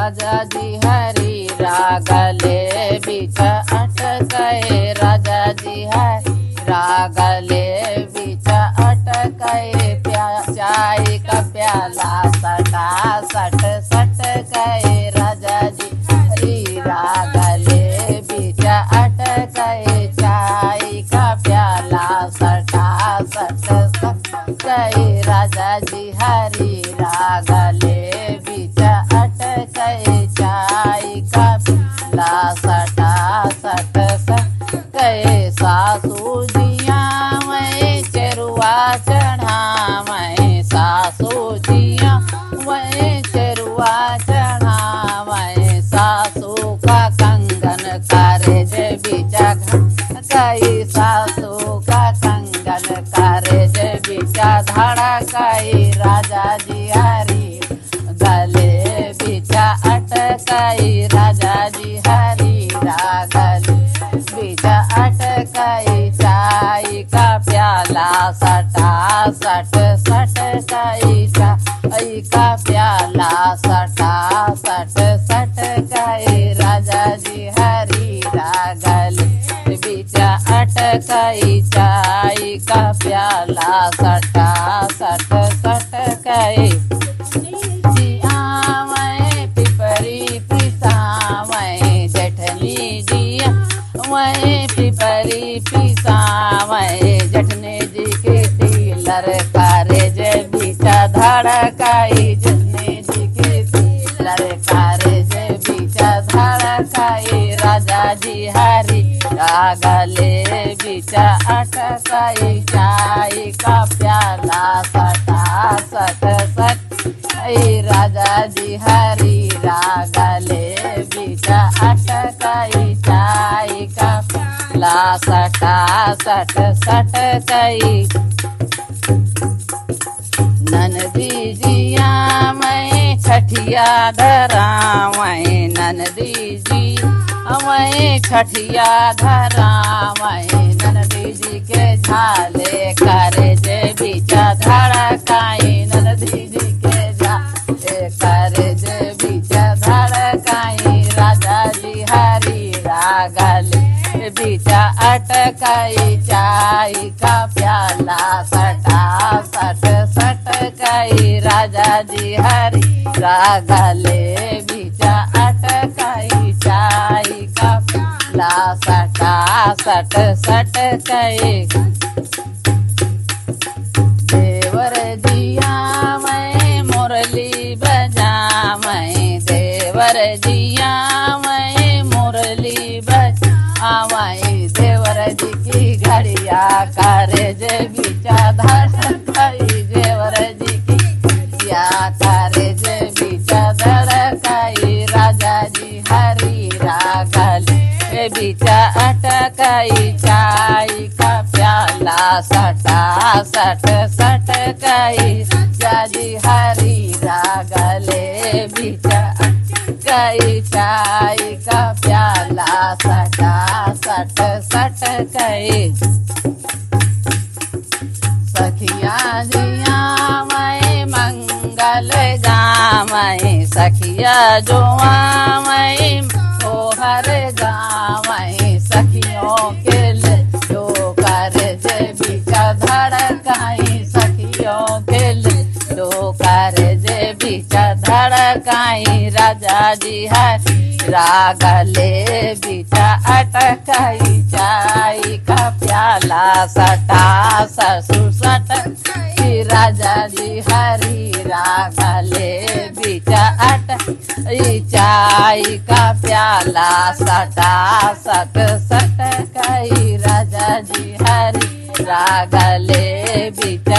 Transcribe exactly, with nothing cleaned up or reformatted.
राजा जी हरी रागले बीच अटकई, राजा जी हरी रागले बीच अटकई, प्या-, चाय का प्याला सटा सट सटकई, राजा जी हरी रागले बीच अटकई, चाय का प्याला सटा सट सटकई, राजा जी हरी रागले बीच अटकई, चाय का प्याला सटा सट सटकई, सासू जी आवई चेरुआ चढ़ावई, सासू जी आवई चेरुआ चढ़ावई, सासू का कंगन करेज बीच खनकई, सासू का कंगन करेज बीच धड़कई, राजा जी हरी गले बीच अटकई, राजा जी हरी रागले बीच अटकई, चाय का प्याला सटा सट सटकई, चाय का प्याला सटा सट सटकई, राजा जी हरी रागले बीच अटकई, चाय का प्याला सटा सट सटकई। जी आवई पिपरी पिसावई जेठनी जी, आवई पिपरी पिसावई जेठनी जी के तीलर करेज बीच धड़कई, जेठनी जी के तीलर करेज बीच धड़कई, राजा जी हरी रागले बीच अटकई, चाय का प्याला सटा सट सटकई, राजा जी हरी रागले बीच अटकई, चाय का प्याला सटा सट सटकई। ननदी जी आवई छठिया धरावई, ननदी जी आवई छठिया धरावई, ननदी जी के झाले करेज बीच धड़कई, ननदी जी के झाले करेज बीच धड़कई, राजा जी हरी रागले बीच अटकई, चाय का प्याला सटा सट सटकई, राजा जी हरी रागले बीच अटकई, चाय का प्याला सटा सट सटकई। देवर जी आवई मुरली बजावई, देवर जी आवई मुरली बजावई, देवर जी की घड़िया करेज बीच धड़कई, देवर जी की घड़िया करेज बीच धड़कई, राजा जी हरी रागले बीच अटकई, चाय का प्याला सटा सट सटकई, राजा जी हरी रागले बीच अटकई, चाय का प्याला सटा सट सटकई। सखिया जी आवई मंगल गावई, सखिया जो आवई सोहर गावई, सखियों के ले जो करेज बीच धड़कई, सखियों के ले जो करेज बीच धड़कई, राजा जी हरी रागले बीच अटकई, चाय का प्याला सटा ससु सटकई, राजा जी हरी रागले बीच अटकई, चाय का प्याला सटा सट सटकई, राजा जी हरी रागले बीच